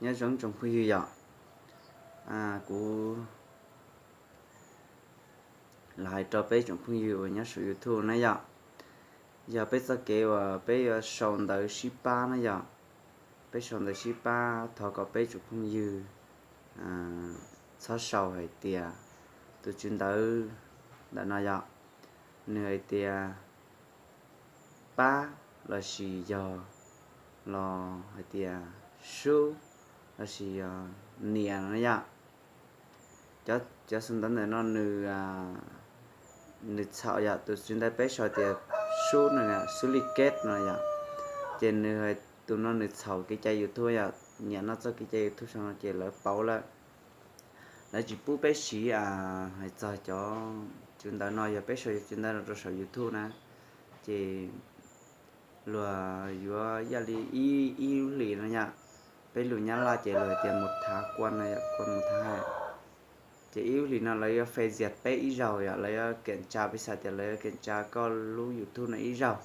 Nyob zoo tsoom phooj ywg yom, kuv los hais rau peb tsoom phooj ywg uas nyob saum YouTube na yom, yog peb txoj kev uas peb yuav sau ntawv sib pab na yom. Peb sau ntawv sib pab, thov kom peb tsoom phooj ywg txhob sau hais tias tus tswv ntawv ntawm no yom, nws hais tias pab lossis yog los hais tias sub lossis yog niam no yom. Cov xov ntawv ntawm no nws txhaum yom, tus tswv ntawv peb sau tias sub no, sub li keb no yom. Ces nws, tus no nws txhaum kev cai YouTube yom, niam no txoj kev cai YouTube sau no ces lawv pauv lawm. Lawv tsis pub peb siv hais txog cov tswv ntawv no, yog peb sau cov tswv ntawv no rau saum YouTube na, ces luag yuav ib yam li ib lub hlis no yom. Peb lus Nyab Laj ces luag tias một tháng quan no yom, quan một tháng. Ces ib lub hlis no lawv yuav phê duyệt peb ib zaug yom, lawv yuav kiểm tra, piv xam tias lawv yuav kiểm tra koj lub YouTube no ib zaug.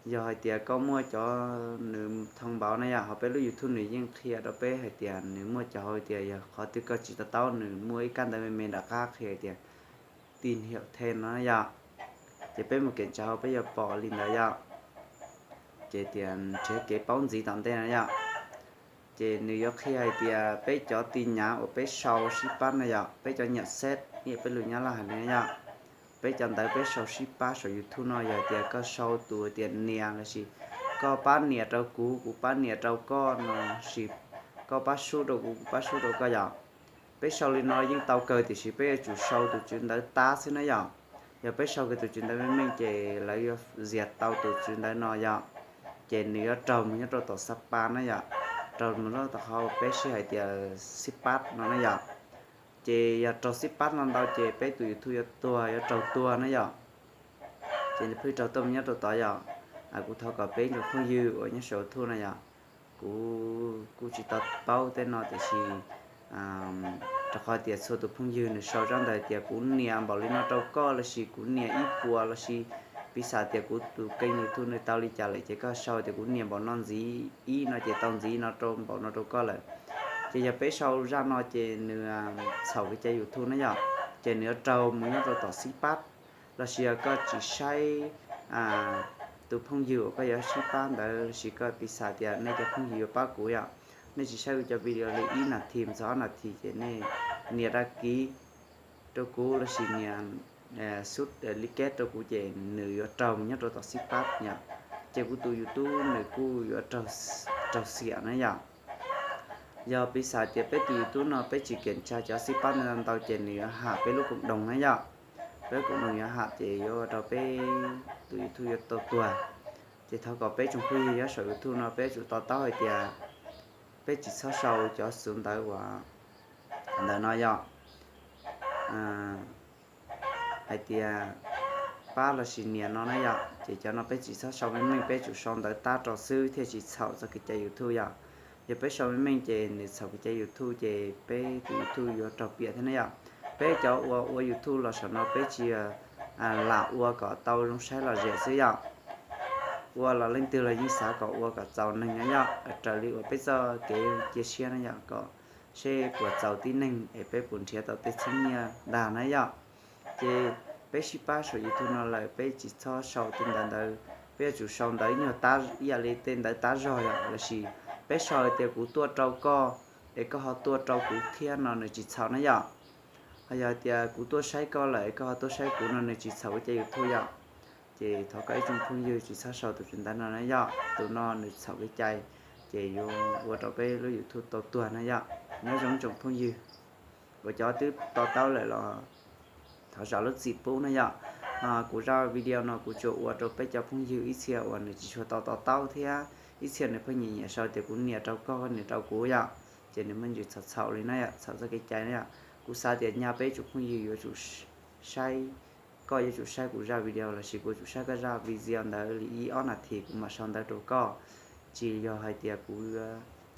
Yog hais tias koj muaj cov nws thông báo na yom, ho peb lub YouTube nws yeej qhia rau peb hais tias nws muaj cov hais tias yog qhov twg koj tsis to taub, nws muaj ib kab ntawv me me nram qab qhia tias tìm hiểu thêm no yom. Ces peb mus kiểm tra hauv peb yuav pom li ntawd yom. Ces tias nrhiav kev paub ntxiv tom ntej no yom. Ces nws yuav qhia hais tias peb cov tin nhắn uas peb sau sib pab no yom, peb cov nhận xét, ib yam peb lus Nyab Laj hais li yom. Peb cov ntawv peb sau sib pab saum YouTube no, yog tias koj sau tus tias niam lossis koj pab niam rau kuv, kuv pab niam rau koj no, sis koj pab sub rau kuv, kuv pab sub rau koj yom. Peb sau li no yeej tau kawg, tiam sis peb yuav tsum sau tus tswv ntawv tab xwb na yom. Yog peb sau kiag tus tswv ntawv meej meej ces lawv yuav duyệt tau tus tswv ntawv no yom. Ces nws yuav raug mus nyob rau tom xab pas na yom, raug mus nyob tom qhov peb sib hais tias xib pab no na yom. Ces yog raug xib pab no ntau ces peb tus YouTube yuav tuag, yuav raug tuag na yom. Ces nws pheej raug tuaj mus nyob rau tod yom. Kuv thov kom peb tsoom phooj ywg uas nyob saum YouTube no yom, kuv kuj tsis tau paub tej no tiam sis rau qhov tias txhua tus phooj ywg nws sau zaj ntawd tias kuv nias npaum li no rau koj lossis kuv nias ib puas lossis piv xam tias kuv tus kênh YouTube nws tau li cas lawm ces koj sau tias kuv nias npaum no ntxiv ib no ces tau ntxiv no rau npaum no rau koj lawm. Ces yog peb sau zaj no ces nws txhaum kev cai YouTube na yom, ces nws yuav raug mus nyob rau tom xib pab. Lossis yog koj tsis saib tus phooj ywg uas koj yuav sib pab ntawd, lossis koj piv xam tias nej cov phooj ywg yuav pab kuv yom, nej tsis saib kuv cov video li ib nas this mus txog ob nas this ces nej nias đăng ký rau kuv lossis nias sub like rau kuv ces nws yuav raug mus nyob rau tom xib pab yom. Ces kuv tus YouTube nws kuj yuav raug xiam na yom. Yog piv xam tias peb tus YouTube no peb tsis kiểm tra cov xib pab ntau ntau ces nws yuav ham peb lub cộng đồng na yom. Peb lub cộng đồng yuav ham ces yuav ua rau peb tus YouTube yuav tau tuag. Ces thov kom peb tsoom phooj ywg nyob saum YouTube no peb yuav tsum to taub hais tias peb tsis txhob sau cov xov ntawv uas ntawm no yom, hais tias pab lossis nias no na yom. Ces cov no peb tsis txhob sau meej meej, peb tsum sau ntawv tab rau xwb thiaj tsis txhaum txoj kev cai YouTube yom. Yog peb sau meej meej ces nws txhaum kev cai YouTube ces peb tus YouTube yuav raug piam thiab na yom. Peb cov uas ua YouTube los saum no peb tsis lam ua kom tau zoo saib lom zem xwb yom, ua los leej twg los yeej xav kom ua kom txaus neeg na yom, raws li uas peb txoj kev cia siab na yom, kom seb puas txaus tib neeg es peb puas nrhiav tau tej txheeb nyiaj ntag na yom. Ces peb sib pab saum YouTube no lawm peb tsis txhob sau tej ntawv ntawd, peb yuav tsum sau ntawv nyuag tab, ib yam li tej ntawv tab zog yom, lossis peb sau tias kuv tuaj rau koj es koj ho tuaj rau kuv thiab no nws tsis txhaum na yom. Ho yog tias kuv tuaj saib koj lawm es koj ho tuaj saib kuv no nws tsis txhaum kev cai YouTube yom. Ces thov kom ib tsoom phooj ywg tsis txhob sau tus tswv ntawv no na yom, tus no nws txhaum kev cai, ces yuav ua rau peb lub YouTube tau tuag na yom. Nyob zoo tsoom phooj ywg uas cov twb to taub lawm los thov zam lub txim pub na yom. Kuv zaj video no kuv tsuas ua rau peb cov phooj ywg ib txhia uas nws tsis tshua tau to taub thiab ib txhia nws pheej nyiam nyiam sau tias kuv nias rau koj, koj nias rau kuv yom. Ces nws muaj ntsis txhaum txhaum li na yom, txhaum txoj kev cai na yom. Kuv xav tias nyaj peb tsoom phooj ywg yuav tsum saib, koj yuav tsum saib kuv zaj video lossis kuv yuav tsum saib koj zaj video ntawd li ib ob nas this kuv mam sau ntawv rau koj. Tsis yog hais tias kuv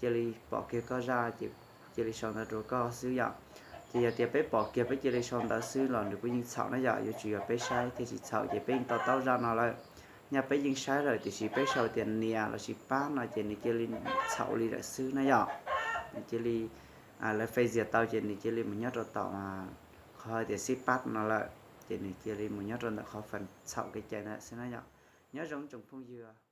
cia li pom kiag koj zaj ces cia li sau ntawv rau koj xwb yom. Ces yog tias peb pom kiag peb cia li sau ntawv xwb los nws kuj yeej txhaum na yom, yuav tsum yog peb saib thiaj tsis txhaum. Ces peb yeej to taub zaj no lawm, nyaj peb yeej saib lawm tiam sis peb sau tias nias lossis pab no ces nws cia li txhaum li lawm xwb na yom. nws cia li, lawv phase tau ces nws cia li mus nyob rau tom qhov tias xib pab no lawm, ces nws cia li mus nyob rau ntawm qhov phần txhaum kev cai ntawd xwb na yom. Nyob zoo tsoom phooj ywg.